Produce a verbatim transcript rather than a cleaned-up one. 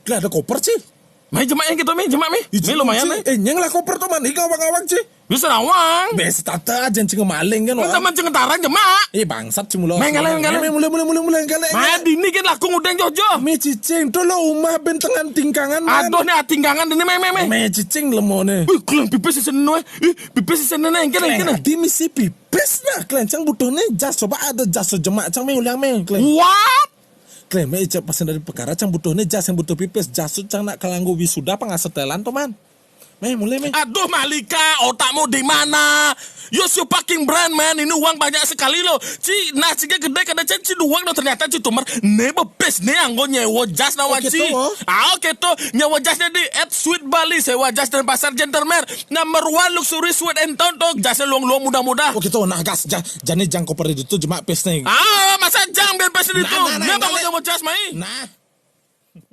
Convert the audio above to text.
Lah ada koper, Ci. Mai jemak yang kita mai jemak mai. Mai lumayan mai. Eh, nyeng lah koper to man. Ika awang-awang, Ci. Bisa rawang. Bes tata aja cing maling kan. Kan teman ceng taran jemak. Eh, bangsat, Ci, mulo. Mai ngalahin ngalahin. Mulai mulai mulai mulai ngalahin. Mai dini kan laku ngudeng jojo. Mi cicing to lo umah ben tengan tingkangan. Aduh nih atinggangan dini mai mai mai. Mi cicing lemone. Wih, kalian pipis sini nuh. Ih, pipis sini nuh. Yang kena yang kena. Di misi pipis nah, kalian cang butuh nih jas, coba ada jas jemak cang mi ulang mi kalian. What? Kalian mi ijab pasen dari perkara cang butuh nih jas, yang butuh pipis, jas cang nak kalanggu wisuda pangasetelan to man. Mi mulai mi. Aduh Malika, otakmu di mana? Use your fucking brain man. Ini uang banyak sekali loh. Ci, nah ci gede kada ci ci duang no ternyata ci tumar. Ne bepes ne anggo nyewa jas nawan Oke, ci. tuh. Ah oke tuh, nyewa jasnya di at Sweet Bali, sewa jas dan pasar Jentermer. Number one luxury suit and town tuh, jasnya luang-luang mudah-mudah. Oke to, nah gas ja, jani jang koper itu jemak pes nih. Ah, masa jang biar pes itu. Nah, nah, nah, Dia nah, bangun nah. Nyewa jas mai. Nah,